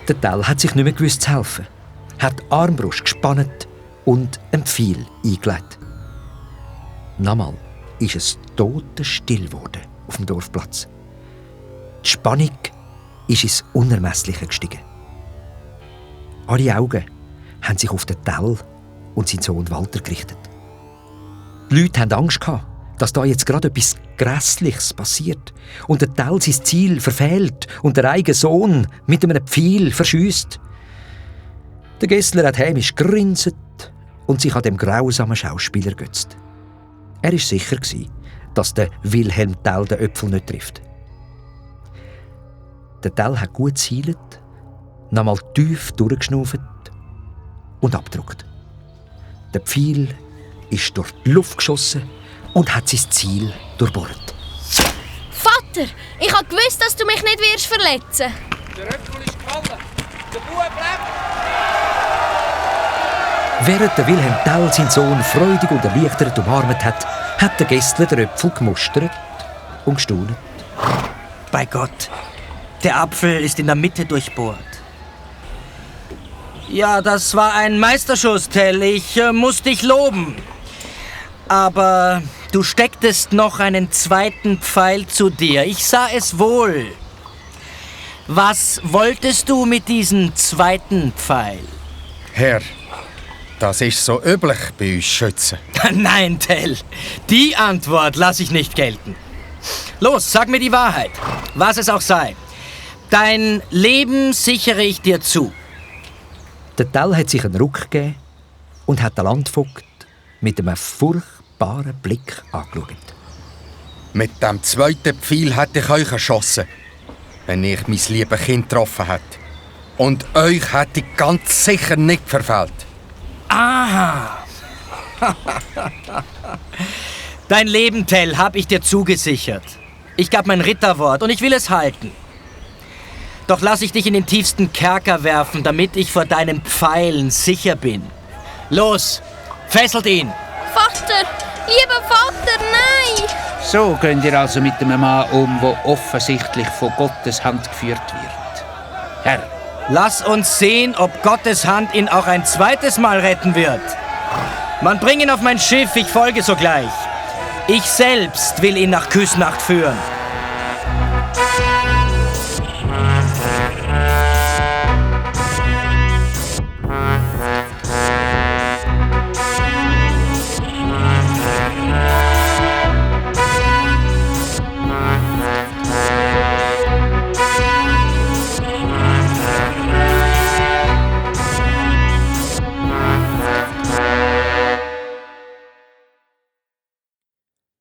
Der Tell hat sich nicht mehr gewusst zu helfen, hat die Armbrust gespannt und ein Pfeil eingelegt. Nochmal ist es totenstill geworden auf dem Dorfplatz. Die Spannung ist ins Unermessliche gestiegen. Alle Augen haben sich auf den Tell und seinen Sohn Walter gerichtet. Die Leute hatten Angst, dass da jetzt gerade etwas Grässliches passiert und der Tell sein Ziel verfehlt und der eigene Sohn mit einem Pfeil verschiesst. Der Gessler hat hämisch gegrinset und sich an dem grausamen Schauspiel ergötzt. Er war sicher, dass der Wilhelm Tell den Äpfel nicht trifft. Der Tell hat gut gezielt, nochmal tief durchgeschnauft und abgedrückt. Der Pfeil ist durch die Luft geschossen und hat sein Ziel durchbohrt. Vater, ich habe gewusst, dass du mich nicht wirst verletzen. Der Äpfel ist gefallen. Der Bub lebt. Während der Wilhelm Tell seinen Sohn freudig und erleichtert umarmt hat, hat der Gessler den Äpfel gemustert und gestaunt. Bei Gott, der Apfel ist in der Mitte durchbohrt. Ja, das war ein Meisterschuss, Tell. Ich muss dich loben. Aber du stecktest noch einen zweiten Pfeil zu dir. Ich sah es wohl. Was wolltest du mit diesem zweiten Pfeil? Herr, das ist so üblich bei uns Schützen. Nein, Tell. Die Antwort lasse ich nicht gelten. Los, sag mir die Wahrheit. Was es auch sei. Dein Leben sichere ich dir zu. Der Tell hat sich einen Ruck gegeben und hat den Landvogt mit einem furchtbaren Blick angeschaut. Mit dem zweiten Pfeil hätte ich euch erschossen, wenn ich mein liebes Kind getroffen hätte. Und euch hätte ich ganz sicher nicht verfehlt. Aha. Dein Leben, Tell, habe ich dir zugesichert. Ich gab mein Ritterwort und ich will es halten. Doch lass ich dich in den tiefsten Kerker werfen, damit ich vor deinen Pfeilen sicher bin. Los, fesselt ihn! Vater, lieber Vater, nein! So geht ihr also mit einem Mann um, der offensichtlich von Gottes Hand geführt wird. Herr, Lass uns sehen, ob Gottes Hand ihn auch ein zweites Mal retten wird. Man bring ihn auf mein Schiff, ich folge sogleich. Ich selbst will ihn nach Küsnacht führen.